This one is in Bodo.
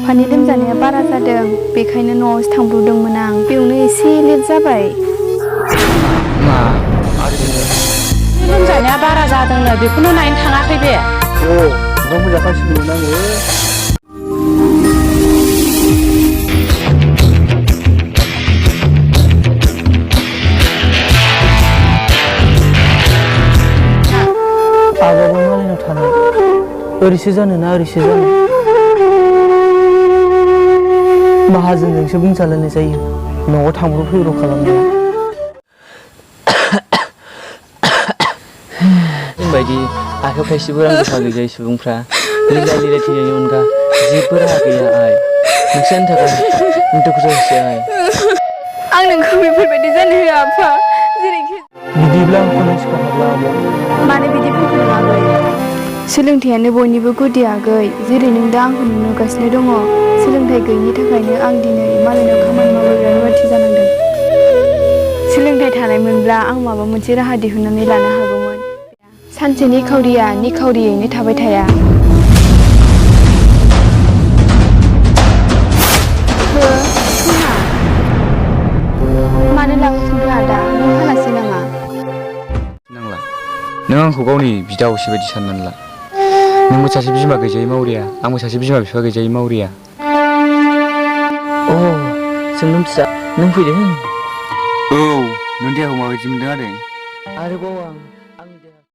आफानि लोमजानाया बारा जादों, बेखायनो न'आवसो थांब्रबदोंमोन आं। बेयावनो एसे लेट जाबाय। मा आरो लोमजानाया बारा जादोंनो बेखौनो नायनो थाङाखै बे? ओंखामबो जाखांसिगौमोन आङो। आबाबो मालायनाव थानाय ओरैसो जानो ना ओरैसो जानो माहाजोनजोंसो बुंजालायनाय जायो न'आव थांब्र' फैब्र' खालामनाया। जोंबायदि आखाइयाव थाइसेबो रां रुफा गैजायै सुबुंफ्रा लिलाय लिलाय थैनायनि अनगा जेबो राहा गैया आइ। नोंसोरनि थाखाय दुखु जायोसै आइ। आं नोंखौ बेफोरबायदि जानो होआ आफा। जेरैखि बिदिब्ला आंखौ नांसिगौहाब्ला आब'। मानो बिदि बुंदों आगै? सोलोंथाइयानो बयनिबो गुदि आगै। जेरै नों दा आंखौ नुगासिनो दङ, सोलोंथाइ गैयिनि थाखायनो आं दिनै मालायनाव खामानि मावग्रा रुवाथि जानांदों। सोलोंथाइ थानायमोनब्ला आं माबा मोनसे राहा दिहुननानै लानो हागौमोन। सानसे निखावरिया निखावरियैनो थाबाय थाया। सना मानो लाबोफिनखो आदा? नों हालासै नामा? नांला। नों आंखौ गावनि बिदा असे बायदि साननानै ला। नोंबो सासे बिमा गैजायै मावरिया, आंबो सासे बिमा बिफा गैजायै मावरिया। जोंनो फिसा नों फैदों? औ, नों देहाखौ माबायदि मोनदों आदै? आरोबाव आं